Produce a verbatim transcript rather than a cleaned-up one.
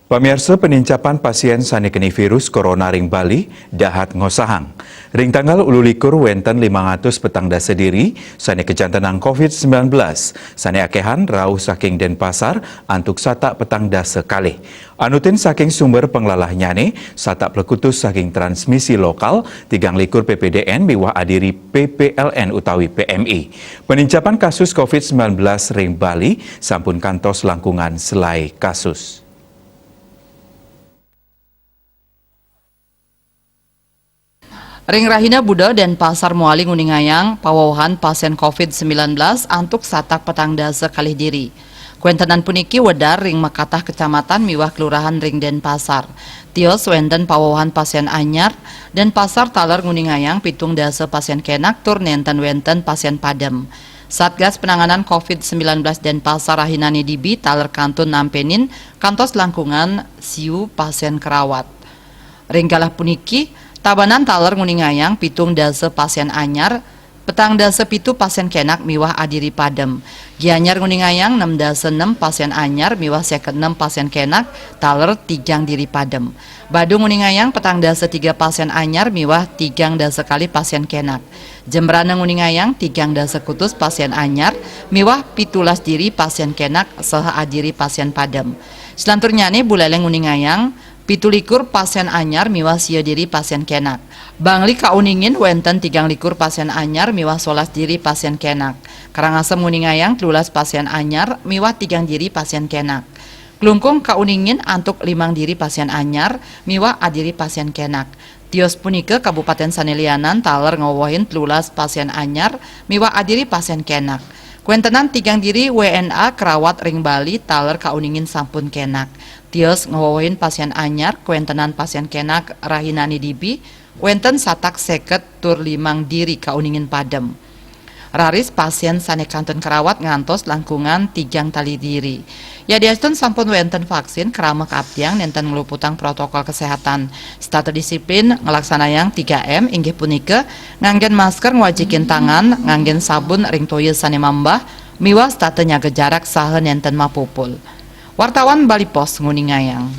Pamiarsa, penincapan pasien sane keni virus corona ring Bali dahat ngosahang. Ring tanggal ululikur wenten limang atus petang dasa diri sane kajantenang covid sembilan belas, sane akehan rauh saking Denpasar antuk satak petang dasa kalih. Anutin saking sumber panglalahnyane, satak plekutus saking transmisi lokal, tigang likur P P D N miwah adiri P P L N utawi P M I. Penincapan kasus covid sembilan belas ring Bali sampun kantos langkungan selae kasus. Ring rahina Buda, Denpasar mawali nguningayang pawewehan pasien covid sembilan belas antuk satak petang dasa kalih diri. Kwentenan puniki wedar ring makatah kecamatan miwah kelurahan ring Denpasar. Tios wenten pawewehan pasien anyar, Denpasar taler nguningayang pitung dasa pasien kenak tur nenten wenten pasien padem. Satgas Penanganan covid sembilan belas Denpasar rahinane dibi taler kantun nampenin kantos langkungan siu pasien kerawat. Ring galah puniki, Tabanan taler nguningayang pitung dasa pasien anyar, petang dasa pitu pasien kenak miwah adiri padem. Gianyar nguningayang nem dasa nem pasien anyar miwah seket nem pasien kenak taler tigang diri padem. Badung nguningayang petang dasa tiga pasien anyar miwah tigang dasa kalih pasien kenak. Jembrana nguningayang tigang dasa kutus pasien anyar miwah pitulas diri pasien kenak saha adiri pasien padem. Selanturnyane Buleleng nguningayang pitu likur pasien anyar miwah sia diri pasien kenak. Bangli kauningin wenten tigang likur pasien anyar miwah solas diri pasien kenak. Karangasem nguningayang telulas pasien anyar miwah tigang diri pasien kenak. Klungkung kauningin antuk limang diri pasien anyar miwah adiri pasien kenak. Tios punika kabupaten sane lianan taler ngwewehin telulas pasien anyar miwah adiri pasien kenak. Kwentenan tigang diri W N A kerawat ring Bali taler kauningin sampun kenak. Tios ngwewehin pasien anyar, kwentenan pasien kenak rahinane dibi, wenten satak seket tur limang diri kauningin padem. Raris pasien sane kantun kerawat ngantos langkungan tigang tali diri. Yadiastun sampun wenten vaksin, krama kaaptiang nenten ngluputang protokol kesehatan. Setata disiplin nglaksanayang tiga M, inggih punika nganggen masker, ngwajikin tangan, nganggen sabun ring toya sane mambah, miwah setata nyaga jarak saha nenten mapupul. Wartawan Bali Post nguningayang.